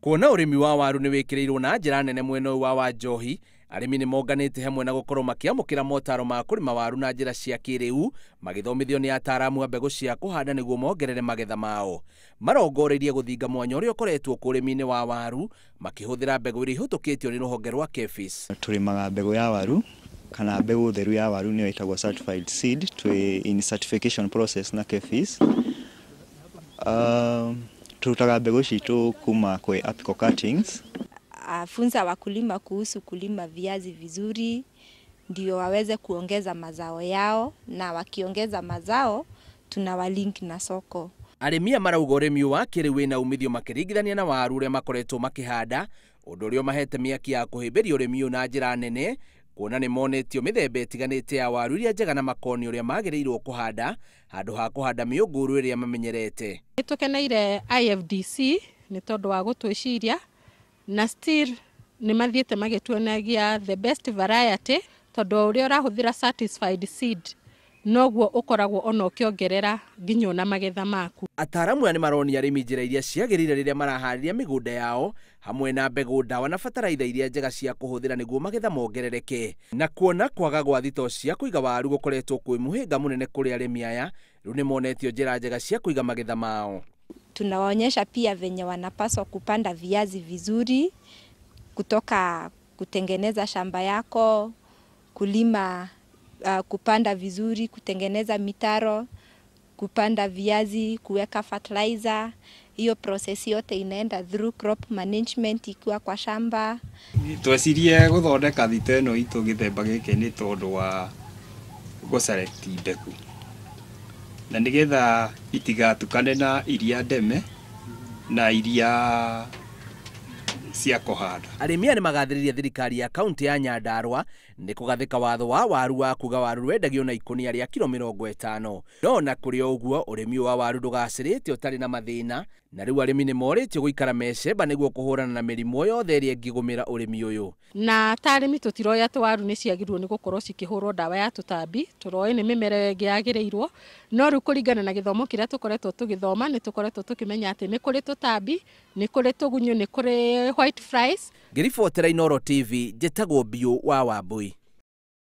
Kuona ũrĩmi wa waru nĩ wĩkĩrĩirwo na njĩra nene mwena ũyũ wa Wanjohi, arĩmi nĩ monganĩte hamwe na gũkorwo makĩamũkĩra motaro ma kũrĩma waru na njĩra cia kĩrĩu, magĩthomithio nĩ ataaramu a mbegũ cia kũhanda nĩguo mongerere magetha mao. Marongoreirie gũthinga mwanya ũrĩa ũkoretwo kuo ũrĩmi-inĩ wa waru, makĩhũthĩra mbegũ iria ihĩtũkĩtio nĩ rũhonge rwa KEPHIS. Tũrĩmaga mbegũ ya waru kana mbegũ theru ya waru nĩyo ĩtagwo certified seed, twĩ in certification process na KEPHIS. Turutaga mbegũ citũ kuma kwĩ Apical Cuttings. Funza wakulima kuhusu kulima viazi vizuri ndio waweze kuongeza mazao yao, na wakiongeza mazao tunawalink na soko. Arĩmi aya marauga ũrĩmi wa kĩrĩu wĩna umithio makĩringithania na waru ũrĩa makoretwo makĩhanda, ũndũ ũrĩa ũmahete mĩaki ya kũhĩmbĩria ũrĩmi ũyũ na njĩra nene, kuona nĩ monetio mĩthemba ĩtiganĩte ya waru iria njega na makonio ũrĩa magĩrĩirwo kũhanda handũ ha kũhanda mĩũngũrwa ĩrĩa mamenyerete. Nĩ tũkeneire IFDC nĩ tondũ wa gũtwĩciria, na still nĩ mathiĩte magĩtuonagia the best variety, tondũ ũrĩa ũrahũthĩra certified seed noguo ũkoragwo ona ũkĩongerera nginya ona magetha maku. Ataaramu aya nĩ maronia arĩmi njĩra iria ciagĩrĩire rĩrĩa maraharĩria mĩgũnda yao hamwe na mbegũ, ndawa na bataraitha iria njega cia kũhũthĩra nĩguo magetha mongerereke. Na kuona kwaga gwa thitoo cia kũiga waru gũkoretwo kwĩ mũhĩnga mũnene kũrĩ arĩmi aya, rĩu nĩ monetio njĩra njega cia kũiga magetha mao. Tunawaonyesha pia venye wanapaswa kupanda viazi vizuri, kutoka kutengeneza shamba yako, kulima, kupanda vizuri, kutengeneza mitaro, kupanda viazi, kuweka fertilizer. Hiyo process yote inaenda through crop management ikiwa kwa shamba. Twecirie guthondeka thito ĩno itũ gĩthemba gĩkĩ nĩ tondũ wa gũ-select mbegũ, na nĩgetha itigatukane na iria ndeme na iria cia kũhanda. Arĩmi aya nĩmagathĩrĩria thirikari ya kaunti ya Nyandarua nĩ kũgathĩka watho wa waru wa kuga waru rwendagio na ikũnia rĩa kiro 50. No na kũrĩ o ũguo, ũrĩmi wa waru ndũgacĩrĩte ũtarĩ na mathĩna, na rĩu arĩmi nĩ morĩtio gũikara mecemba nĩguo kũhũrana na mĩrimũ yothe ĩrĩa ĩngĩgũmĩra ũrĩmi ũyũ. Na ta arĩmi tũtiroĩ atĩ waru nĩ ciagĩrĩirwo nĩ gũkorwo cikĩhũrwo ndawa ya tũtambi, tũroĩ nĩ mĩmera ĩngĩ yagĩrĩirwo, no rĩu kũringana na gĩthomo kĩrĩa tũkoretwo tũgĩthoma nĩ tũkoretwo tũkĩmenya atĩ nĩ kũrĩ tũtambi, nĩ kũrĩ tũgunyũ, nĩ kũrĩ white flies. Ngĩribotera Inooro TV, njĩtagwo Biũ wa Wambui.